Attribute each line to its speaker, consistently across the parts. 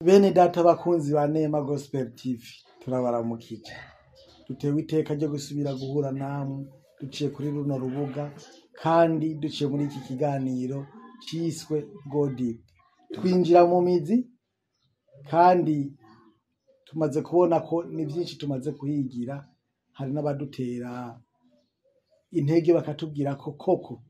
Speaker 1: Bene data bakunzi ba Neema Gospel TV, turabaramukije. Dutewe iteka ryo gusubira guhura namwe duciye kuri runo rubuga kandi duciye muri iki kiganiro ciswe Go Deep. Twinjira mu mizi kandi tumaze kubona ko ni vyinshi tumaze kuhigira. Hari n'abadutera intege bakatubwira ko koko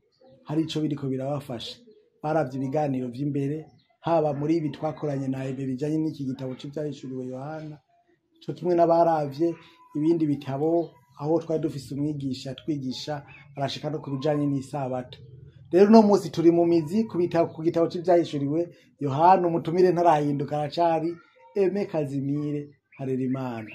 Speaker 1: hari ico biriko birabafasha. Baravye ibiganiro vy'imbere, haba muri ibi twakoranye na Ebe bijanye n'iki gitabo c'ivyahishuriwe Yohana, co kimwe n'abaravye ibindi bitabo aho twari dufise umwigisha twigisha barashika no ku bijanye n'isabato. Rero uno musi turi mu mizi ku gitabo c'ivyahishuriwe Yohana. Umutumire ntarahinduka, aracari Aime Kazimire Harerimana.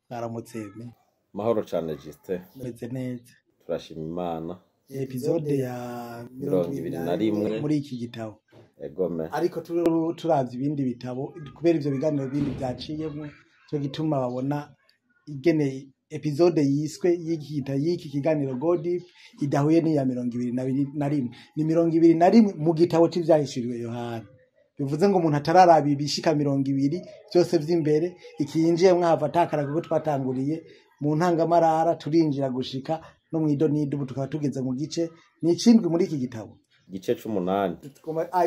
Speaker 1: Mwaramutse, Aime.
Speaker 2: Mahoro cane, Justin.
Speaker 1: Meze neza.
Speaker 2: Turashima Imana.
Speaker 1: Episode ya
Speaker 2: 21
Speaker 1: muri iki gitabo.
Speaker 2: Egome.
Speaker 1: Ariko turavye ibindi bitabo, kubera ivyo biganiro bindi vyaciyemwo, cyo gituma babona igene episode yiswe y'iki kiganiro Go Deep idahuye n'iya 21. Ni 21 mu gitabo c'ivyahishuriwe Yohana. Bivuze ngo umuntu atararaba ibishika 20 vyose vy'imbere, ikiyinjiyemwo ahava atakara, kuko twatanguriye mu ntangamarara turinjira gushika no mw'idonido. Ubu tukaba tugeze mu gice ni icindwi muri iki gitabo.
Speaker 2: Igice c'umunani.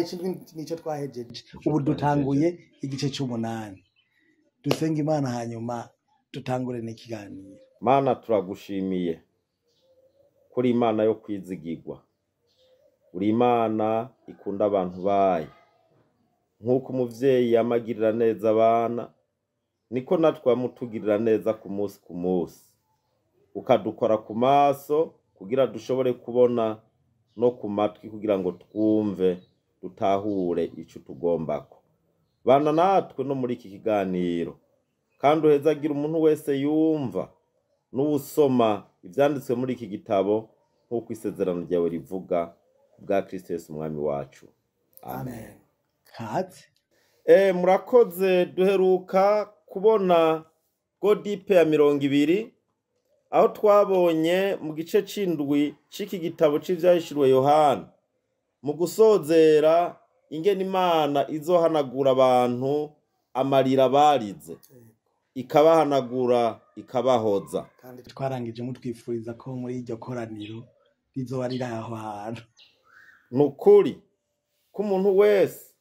Speaker 1: Icindwi nico twahejeje, ubu dutanguye igice c'umunani. Dusenga Imana, hanyuma dutangure n'ikiganiro.
Speaker 2: Mana, turagushimiye kuri Imana yo kwizigirwa. Uri Imana ikunda abantu bayo. Nk'uko umuvyeyi yamagirira neza abana, niko natwe wamutugirira neza ku munsi ku munsi, ukadukora ku maso kugira dushobore kubona, no ku matwi kugira ngo twumve, dutahure ico tugombako. Bana natwe no muri iki kiganiro, kandi uhezagira umuntu wese yumva n'uwusoma ivyanditswe muri iki gitabo, nk'uko isezerano ryawe rivuga, bwa Kristo Yesu Umwami wacu, amen.
Speaker 1: Kaze.
Speaker 2: Murakoze. Duheruka kubona Go Deep ya 20, aho twabonye mu gice c'indwi c'iki gitabo c'ivyahishuriwe Yohana, mu gusozera, ingene Imana izohanagura abantu amarira barize, ikabahanagura, ikabahoza.
Speaker 1: Kandi twarangije mutwifuriza ko muri iryo koraniro rizoba riri aho hantu.
Speaker 2: Ni ukuri ko umuntu wese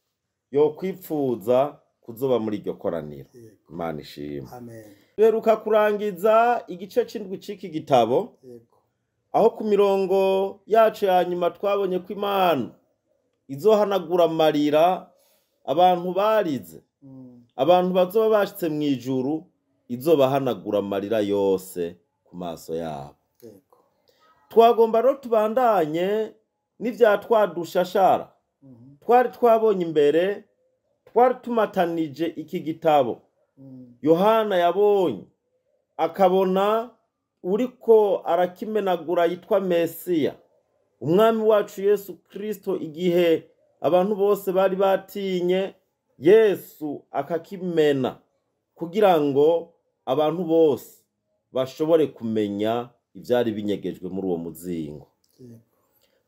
Speaker 2: yokwipfuza kuzoba muri iryo koraniro. Imana ishimwe.
Speaker 1: Amen.
Speaker 2: Duheruka kurangiza igice c'indwi c'iki gitabo, aho ku mirongo yacu ya nyuma twabonye ko Imana izohanagura amarira abantu barize. Abantu bazoba bashitse mu ijuru, izobahanagura amarira yose ku maso yabo. Twagomba rero tubandanye n'ivya twadushashara twari twabonye imbere. Twari tumatanije iki gitabo Yohana yabonye, akabona uriko arakimenagura yitwa Mesiya, Umwami wacu Yesu Kristo. Igihe abantu bose bari batinye, Yesu akakimena kugira ngo abantu bose bashobore kumenya ivyari binyegejwe muri uwo muzingo.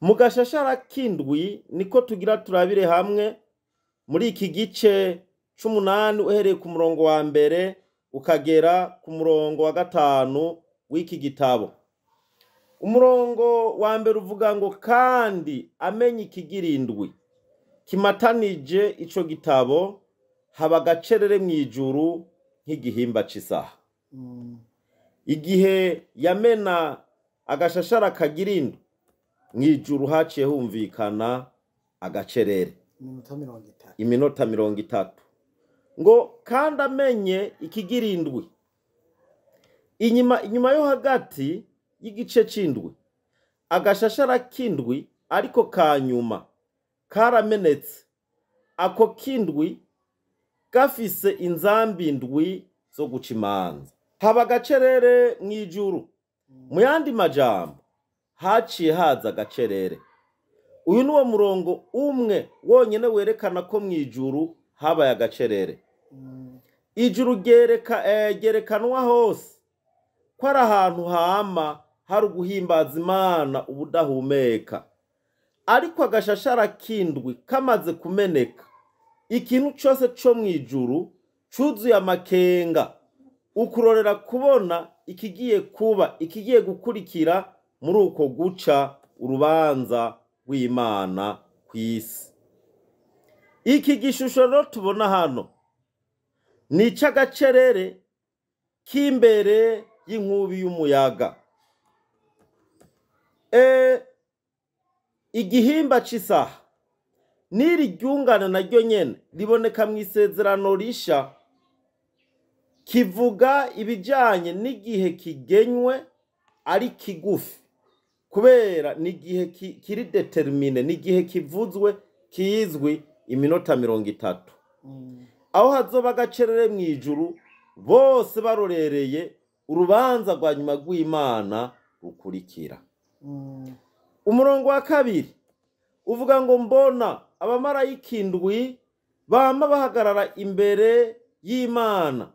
Speaker 2: Mu gashashara k'indwi niko tugira turabire hamwe muri iki gice c'umunani, uhereye ku murongo wa mbere ukagera ku murongo wa gatanu w'iki gitabo. Umurongo wa mbere uvuga ngo: "Kandi amenye ikigira indwi kimatanije ico gitabo, haba agacerere mw'ijuru nk'igihimba c'isaha." Igihe yamena agashashara kagira indwi, mw'ijuru haciye humvikana agacerere.
Speaker 1: Iminota 30.
Speaker 2: Iminota 30. Ngo kandi amenye ikigira indwi, inyuma yo hagati y'igice c'indwi, agashashara k'indwi ariko ka nyuma karamenetse, ako k'indwi gafise inzambi indwi zo guca imanza. Haba agacerere mw'ijuru. Mu yandi majambo, haciye haza agacerere. Uyu ni wo murongo umwe wonyene werekana ko mw'ijuru habaye agacerere. Ijuru ryerekanwa hose ko ari ahantu hama hari uguhimbaza Imana ubudahumeka, ariko agashashara k'indwi kamaze kumeneka, Ikintu cose co mw'ijuru cuzuye amakenga, ukurorera kubona ikigiye kuba, ikigiye gukurikira muri uko guca urubanza rw'Imana kw'isi. Iki gishusho rero tubona hano ni ic'agacerere k'imbere y'inkubi y'umuyaga. Igihimba c'isaha n'iri ryungane naryo nyene riboneka mw'isezerano risha, kivuga ibijanye n'igihe kigenywe ari kigufi, kubera n'igihe kiri determine, n'igihe kivuzwe kizwi, iminota 30. Aho hazoba agacerere mw'ijuru, bose barorereye urubanza rwa nyuma rw'Imana rukurikira. Umurongo wa 2 uvuga ngo mbona abamarayika indwi bama bahagarara imbere y'Imana,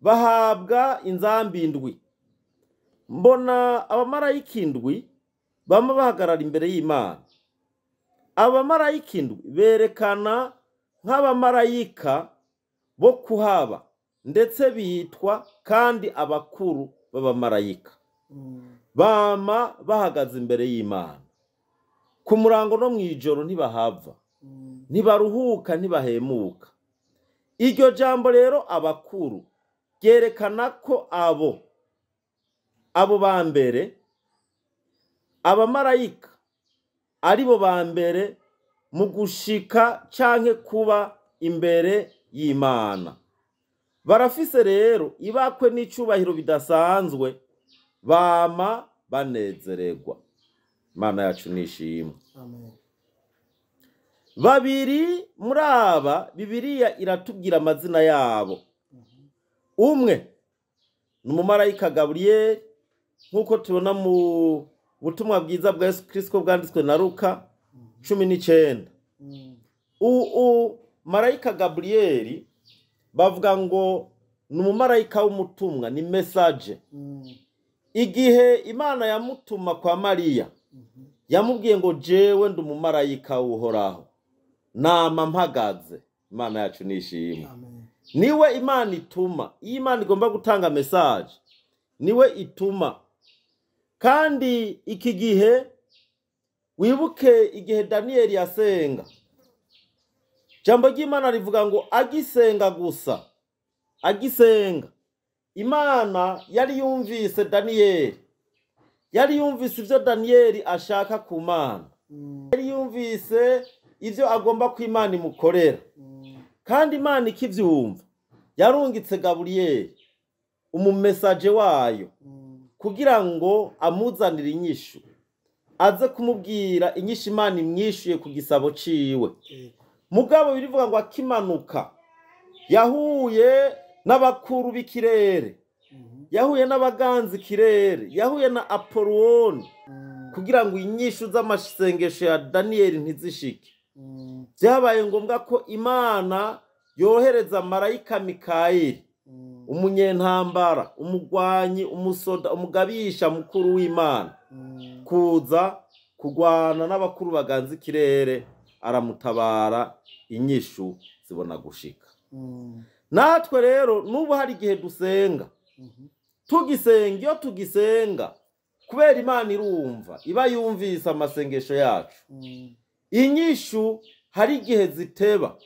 Speaker 2: bahabwa inzambi indwi. Mbona abamarayika indwi bama bahagarara imbere y'Imana. Abamarayika indwi berekana nk'abamarayika bo kuhaba, ndetse bitwa kandi abakuru b'abamarayika. Bama bahagaze imbere y'Imana ku murango no mw'ijoro, ntibahava, ntibaruhuka, ntibahemuka. Iryo jambo rero abakuru ryerekana ko abo ba mbere, abamarayika aribo ba mbere mu gushika canke kuba imbere y'Imana. Barafise rero ibakwe n'icubahiro bidasanzwe, bama banezererwa. Imana yacu nishimwe.
Speaker 1: Amen.
Speaker 2: Babiri muri aba Bibiliya iratubwira amazina yabo. Umwe ni umumarayika Gaburiyeli, nk'uko tubona mu butumwa bwiza bwa Yesu Kristo bwanditswe na Luka 19. Marayika Gaburiyeli bavuga ngo ni umumarayika w'umutumwa, ni message. Igihe Imana yamutuma kwa Mariya, yamubwiye ngo jewe ndi umumarayika w'Uhoraho, nama mpagaze. Imana yacu nishimwe. Niwe Imana ituma. Iyo Imana igomba gutanga message, niwe ituma. Kandi iki gihe wibuke igihe Daniyeli yasenga, jambo ry'Imana rivuga ngo agisenga gusa, agisenga, Imana yari yumvise Daniyeli, yari yumvise ivyo Daniyeli ashaka ku Mana, yari yumvise ivyo agomba ko Imana imukorera. Kandi Imana ikivyumva yarungitse Gaburiyeli, umumesaje wayo, kugira ngo amuzanire inyishu, aze kumubwira inyishu Imana imwishuye ku gisabo ciwe. Mugabo birivuga ngo akimanuka yahuye n'abakuru b'ikirere, yahuye n'abaganza ikirere, yahuye na Apoloni, kugira ngo inyishu z'amasengesho ya Daniyeli ntizishike. Byabaye ngombwa ko Imana yohereza marayika Mikayeli, umunyentambara, umugwanyi, umusoda, umugabisha mukuru w'Imana, kuza kugwana n'abakuru baganza ikirere, aramutabara, inyishu zibona gushika. Natwe rero n'ubu hari igihe dusenga, tugisenga, iyo tugisenga kubera Imana irumva, iba yumvise amasengesho yacu. Inyishu hari igihe ziteba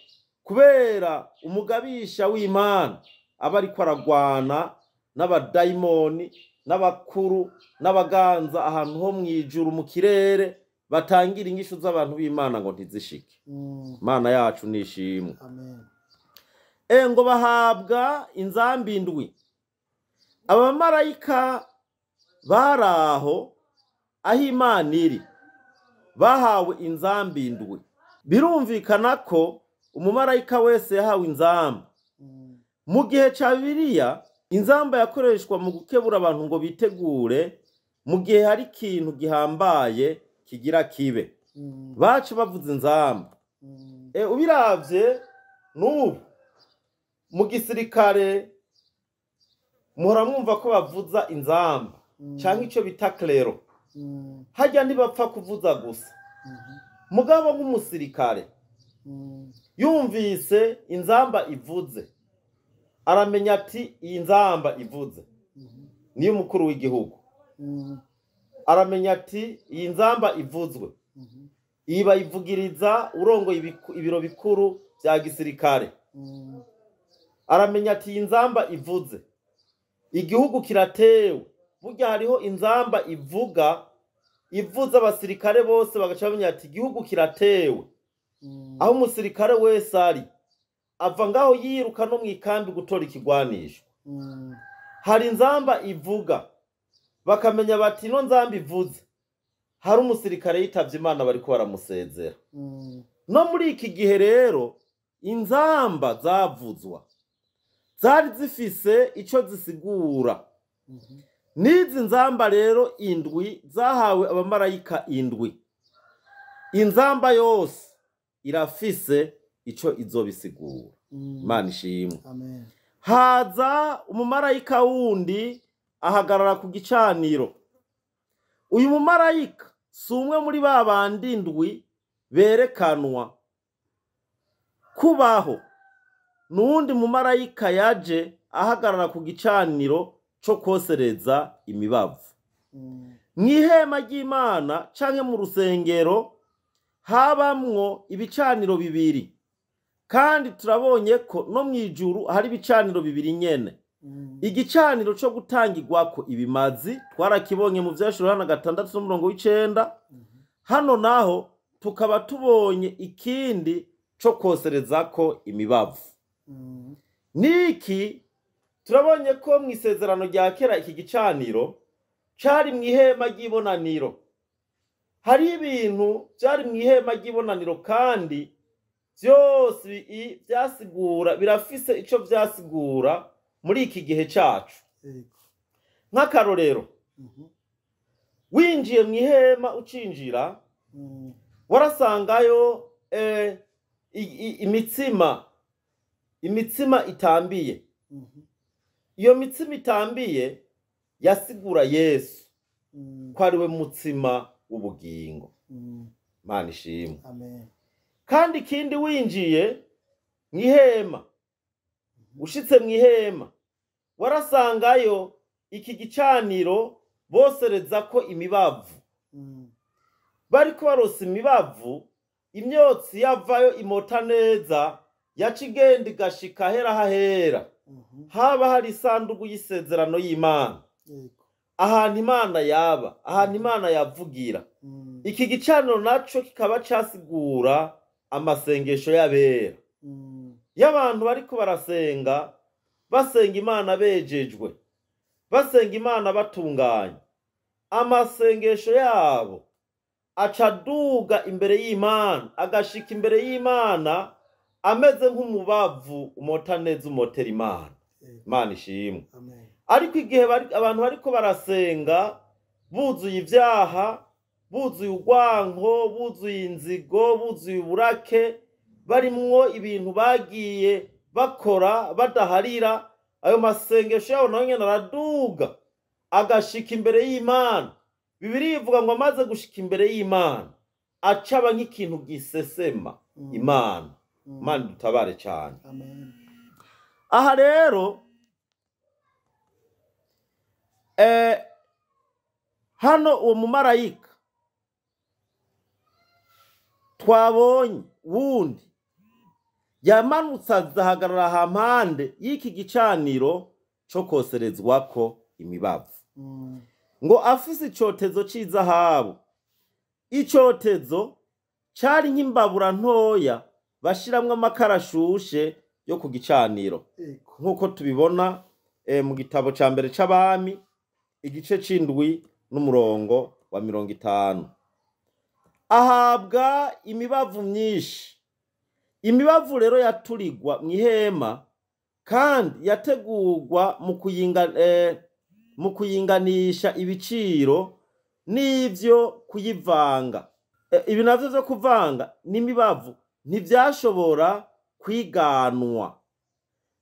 Speaker 2: kubera umugabisha w'Imana aba ariko aragwana n'abadayimoni n'abakuru n'abaganza ahantu ho mw'ijuru mu kirere, batangira inyishu z'abantu b'Imana ngo ntizishike. Imana yacu nishimwe.
Speaker 1: Amen.
Speaker 2: Ngo bahabwa inzambi indwi. Abamarayika baraho aho Imana iri bahawe inzambi indwi. Birumvikana ko umumarayika wese yahawe inzamba. Mu gihe ca Bibiliya, inzamba yakoreshwa mu gukebura abantu ngo bitegure mu gihe hari ikintu gihambaye kigira kibe. Baca bavuza inzamba. Ubiravye n'ubu mu gisirikare muhora mwumva ko bavuza inzamba canke ico bita klero. Harya ntibapfa kuvuza gusa. Mugabo nk'umusirikare Yumvise inzamba ivuze, aramenya ati iyi nzamba ivuze niyo umukuru w'igihugu. Aramenya ati iyi nzamba ivuzwe, iyi bayivugiriza urongoye ibiro bikuru vya gisirikare. Aramenya ati iyi nzamba ivuze, igihugu kiratewe. Burya hariho inzamba ivuga, ivuze abasirikare bose bagaca bamenya ati igihugu kiratewe. Aho umusirikare wese ari ava ngaho yiruka no mw'ikambi gutora ikigwanisho. Hari inzamba ivuga bakamenya bati ino nzamba ivuze, hari umusirikare yitavye Imana bariko baramusezera. No muri iki gihe rero inzamba zavuzwa zari zifise ico zisigura. N'izi nzamba rero indwi zahawe abamarayika indwi, inzamba yose irafise ico izobisigura. Imana ishimwe.
Speaker 1: Amen.
Speaker 2: Haza umumarayika wundi ahagarara ku gicaniro. Uyu mumarayika si umwe muri ba bandi indwi berekanwa kubaho, n'uwundi mumarayika yaje ahagarara ku gicaniro co kwosereza imibavu. Mw'ihema ry'Imana canke mu rusengero habamwo ibicaniro bibiri, kandi turabonye ko no mw'ijuru hari ibicaniro bibiri nyene. Igicaniro co gutangirwako ibimazi twarakibonye mu Vyahishuriwe Yohana 6:9. Hano naho tukaba tubonye ikindi co kwoserezako imibavu. Niki turabonye ko mw'isezerano rya kera iki gicaniro cari mw'ihema ry'ibonaniro. Hari ibintu vyari mw'ihema ry'ibonaniro kandi vyose vyasigura, birafise ico vyasigura muri iki gihe cacu. Nk'akarorero, winjiye mw'ihema ucinjira, warasangayo imitsima itambiye. Iyo mitsima itambiye yasigura Yesu ko ari we mutsima w'ubugingo. Imana ishimwe.
Speaker 1: Amen.
Speaker 2: Kandi ikindi, winjiye mw'ihema, ushitse mw'ihema, warasangayo iki gicaniro boserezako imibavu. Bariko barosa imibavu, imyotsi yavayo imota neza, yaca igenda igashika ahera hahera. Haba hari isanduku y'isezerano y'Imana, ahantu Imana yaba, ahantu Imana yavugira. Iki gicaniro naco kikaba casigura amasengesho y'abera, y'abantu bariko barasenga, basenga Imana bejejwe, basenga Imana batunganye. Amasengesho yabo aca aduga imbere y'Imana, agashika imbere y'Imana ameze nk'umubavu umota neza, umotera Imana. Imana ishimwe.
Speaker 1: Amen.
Speaker 2: Ariko igihe abantu bariko barasenga buzuye ivyaha, buzuye urwanko, buzuye inzigo, buzuye uburake, barimwo ibintu bagiye bakora badaharira, ayo masengesho yabo nayo nyene araduga agashika imbere y'Imana. Bibiliya ivuga ngo amaze gushika imbere y'Imana acaba nk'ikintu gisesema Imana. Imana dutabare cane.
Speaker 1: Amen.
Speaker 2: Aha rero hano uwo mumarayika twabonye wundi yamanutse azahagarara hampande y'iki gicaniro co koserezwako imibavu, ngo afise icotezo c'izahabu. Icotezo cari nk'imbabura ntoya bashiramwo amakara ashushe yo ku gicaniro, nk'uko tubibona mu gitabo ca mbere c'Abami igice c'indwi n'umurongo wa 50. Ahabwa imibavu myinshi. Imibavu rero yaturigwa mw'ihema kandi yategurwa mu kuyinganisha ibiciro n'ivyo kuyivanga. Ibi navyo vyo kuvanga n'imibavu ntivyashobora kwiganwa,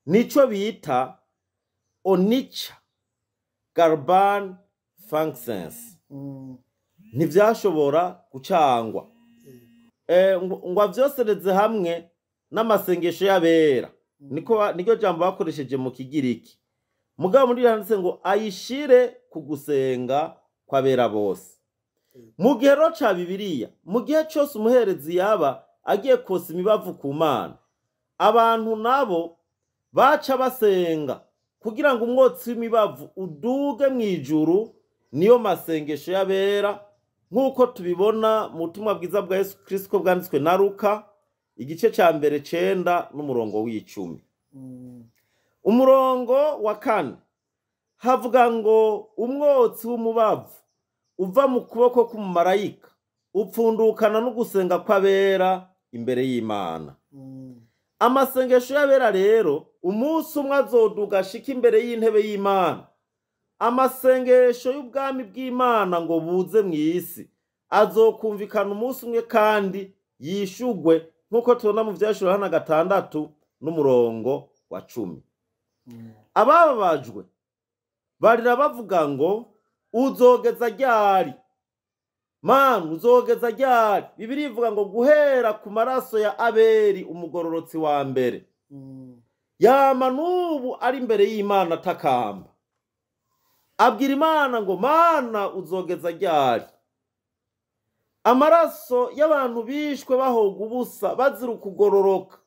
Speaker 2: nico bita onicha garban functions, ntivyashobora gucangwa. Ngo avyosereze hamwe n'amasengesho y'abera. Niko niryo jambo bakoresheje mu Kigiriki. Mugabo muri handitse ngo ayishire ku gusenga kw'abera bose. Mu gihe rero ca Bibiliya, mu gihe cose umuherezi yaba agiye kosa imibavu ku Mana, abantu nabo baca basenga kugira ngo umwotsi w'imibavu uduge mw'ijuru, niyo masengesho y'abera, nk'uko tubibona mu butumwa bwiza bwa Yesu Kristo bwanditswe na Luka, igice ca mbere 9 n'umurongo w'10. Umurongo wa 4 havuga ngo umwotsi w'umubavu uva mu kuboko k'umumarayika upfundukana no gusenga kw'abera imbere y'Imana. Amasengesho y'abera rero umunsi umwe azoduga ashika imbere y'intebe y'Imana. Amasengesho y'ubwami bw'Imana ngo buze mw'isi azokumvikana umunsi umwe kandi yishugwe, nk'uko tubona mu Vyahishuriwe Yohana 6 n'umurongo wa 10. Abababajwe barira bavuga ngo uzogeza ryari? Mana, uzogeza ryari? Bibiliya ivuga ngo guhera ku maraso ya Abeli umugororotsi wa mbere, yama n'ubu ari imbere y'Imana atakamba, abwira Imana ngo Mana uzogeza ryari? Amaraso y'abantu bishwe bahoga ubusa bazira ukugororoka,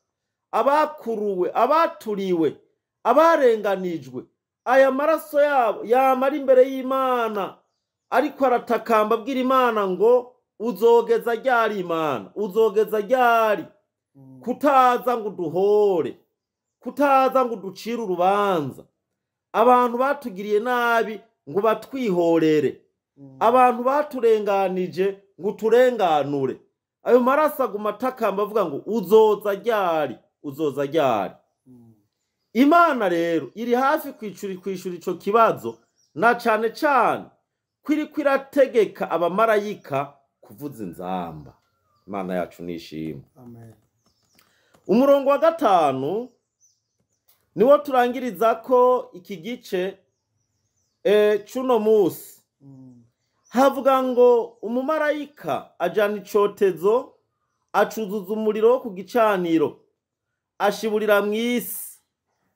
Speaker 2: abakuruwe, abaturiwe, abarenganijwe, aya maraso yabo yama ari imbere y'Imana ariko aratakamba abwira Imana ngo uzogeza ryari? Imana uzogeza ryari? Kutaza ngo uduhore, kutaza ngo uducire urubanza, abantu batugiriye nabi ngo batwihorere, abantu baturenganije ngo uturenganure. Ayo maraso aguma atakamba avuga ngo uzoza ryari? Uzoza ryari? Imana rero iri hafi kwishura ico kibazo, na cane cane kwiriko irategeka abamarayika kuvuza inzamba. Imana yacu nishimwe.
Speaker 1: Amen.
Speaker 2: Umurongo wa 5 niwo turangiriza ko iki gice cuno musi. Havuga ngo umumarayika ajana icotezo acuzuza umuriro wo ku gicaniro ashiburira mw'isi,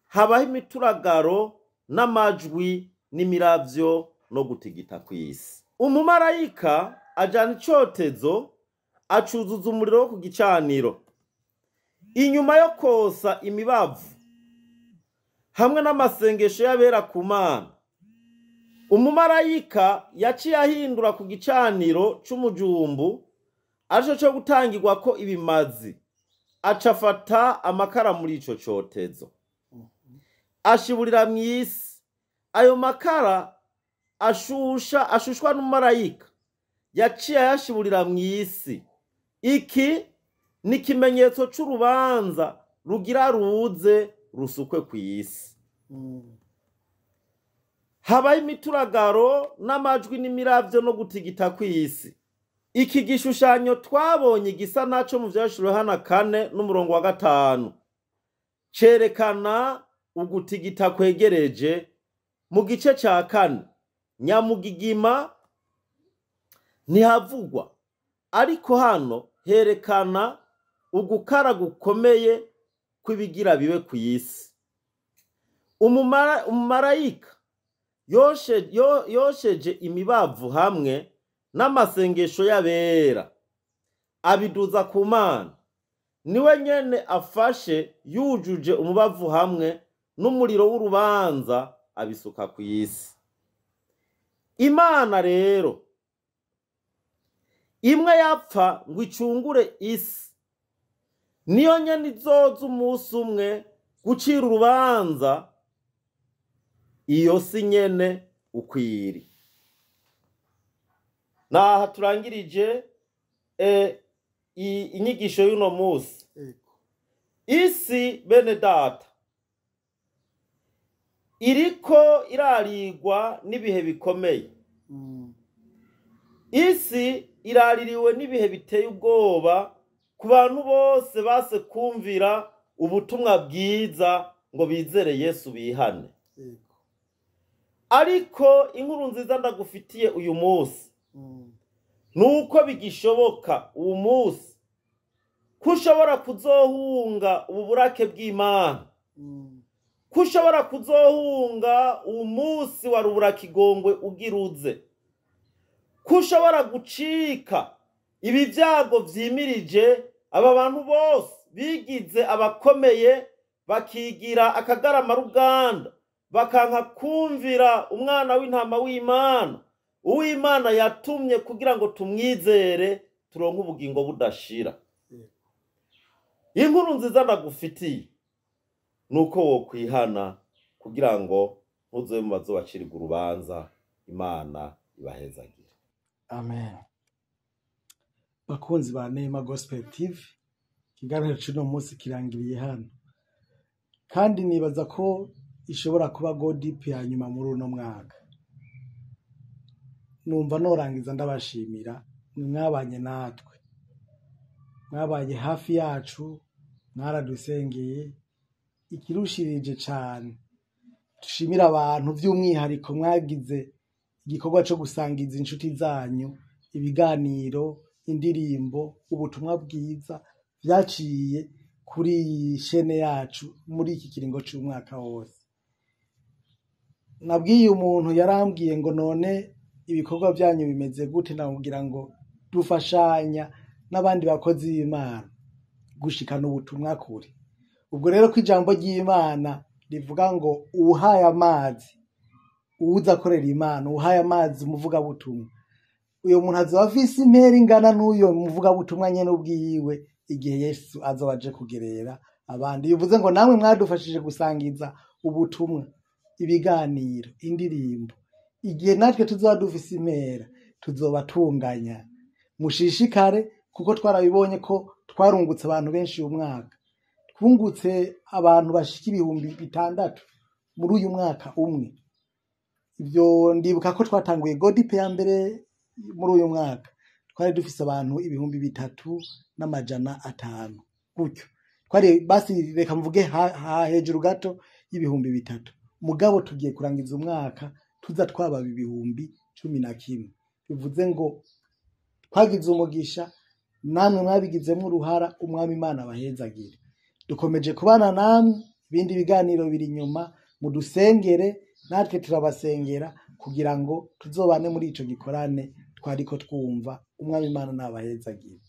Speaker 2: habaho imituragaro n'amajwi n'imiravyo no gutigita kw'isi. Umumarayika ajana icotezo acuzuza umuriro wo ku gicaniro. Inyuma yo kosa imibavu hamwe n'amasengesho y'abera ku Mana, umumarayika yaciye ahindura ku gicaniro c'umujumbu arico co gutangirwa ko ibimazi, acafata amakara muri ico cotezo ashiburira mw'isi. Ayo makara ashushwa n'umumarayika yaciye ayashiburira mw'isi. Iki ni ikimenyetso c'urubanza rugira ruze rusukwe kw'isi. Habaho imituragaro n'amajwi n'imiravyo no gutigita kw'isi. Iki gishushanyo twabonye gisa naco mu Vyahishuriwe Yohana 4 n'umurongo wa 5 cerekana ugutigita kwegereje. Mu gice ca 4 nyamugigima ntihavugwa, ariko hano herekana ugukara gukomeye kw'ibigira bibe kw'isi. Umumarayika yosheje imibavu hamwe n'amasengesho y'abera abiduza ku Mana. Niwe nyene afashe yujuje umubavu hamwe n'umuriro w'urubanza abisuka kw'isi. Imana rero imwe yapfa ngo icungure isi, niyo nyene izoza umunsi umwe gucira urubanza iyo si nyene ukwiri. Naha turangirije inyigisho y'uno munsi. Isi bene data iriko irarigwa n'ibihe bikomeye. Isi iraririwe n'ibihe biteye ubwoba ku bantu bose base kumvira ubutumwa bwiza ngo bizere Yesu bihane. Ariko inkuru nziza ndagufitiye uyu munsi nuko bigishoboka uyu munsi Ko ushobora kuzohunga ubu burake bw'Imana, ko ushobora kuzohunga umunsi wa ruburakigongwe ugiruze, ko ushobora gucika ibi byago vyimirije aba bantu bose bigize abakomeye, bakigira akagarama ruganda, bakanka kumvira umwana w'intama w'Imana, uw'Imana yatumye kugira ngo tumwizere turonke ubugingo budashira. Inkuru nziza ndagufitiye nuko wokwihana kugira ngo ntuzobe mu bazobacirwa urubanza. Imana ibahezagire.
Speaker 1: Amen. Bakunzi ba Neema Gospel TV, ikiganiro c'uno munsi kirangiriye hano, kandi nibaza ko ishobora kuba Godip ya nyuma muri uno mwaka. Numva norangiza ndabashimira mwabanye natwe, mwabaye hafi yacu, mwaradusengeye ikirushirije cane. Dushimira abantu by'umwihariko mwagize igikorwa co gusangiza inshuti zanyu ibiganiro, indirimbo, ubutumwa bwiza vyaciye kuri iyi shene yacu muri iki kiringo c'umwaka wose. Nabwiye umuntu yarambwiye ngo none ibikorwa byanyu bimeze gute, ndamubwira ngo dufashanya n'abandi bakozi b'Imana gushikana ubutumwa kure. Ubwo rero ko ijambo ry'Imana rivuga ngo uwuhaye amazi uwuza akorera Imana, uwuhaye amazi umuvugabutumwa, uyo muntu azoba afise impera ingana n'uyo muvugabutumwa nyene ubwiwe igihe Yesu azoba aje kugerera abandi. Bivuze ngo namwe mwadufashije gusangiza ubutumwa, ibiganiro, indirimbo, igihe natwe tuzoba dufise impera tuzoba tunganya. Mushishikare, kuko twarabibonye ko twarungutse abantu benshi uyu mwaka. Twungutse abantu bashika 6000 muri uyu mwaka umwe. Ivyo ndibuka ko twatanguye Godip ya mbere muri uyu mwaka, twari dufise abantu 3500 gutyo. Twari basi reka mvuge ha hejuru gato y'3000, mugabo tugiye kurangiza umwaka tuza twababa 11,000. Bivuze ngo twagize umugisha, namwe mwabigizemo uruhara. Umwami Imana abahezagire. Dukomeje kubana namwe, ibindi biganiro biri inyuma, mudusengere natwe turabasengera kugira ngo tuzobane muri ico gikorane twariko twumva. Umwami Imana nabahezagire.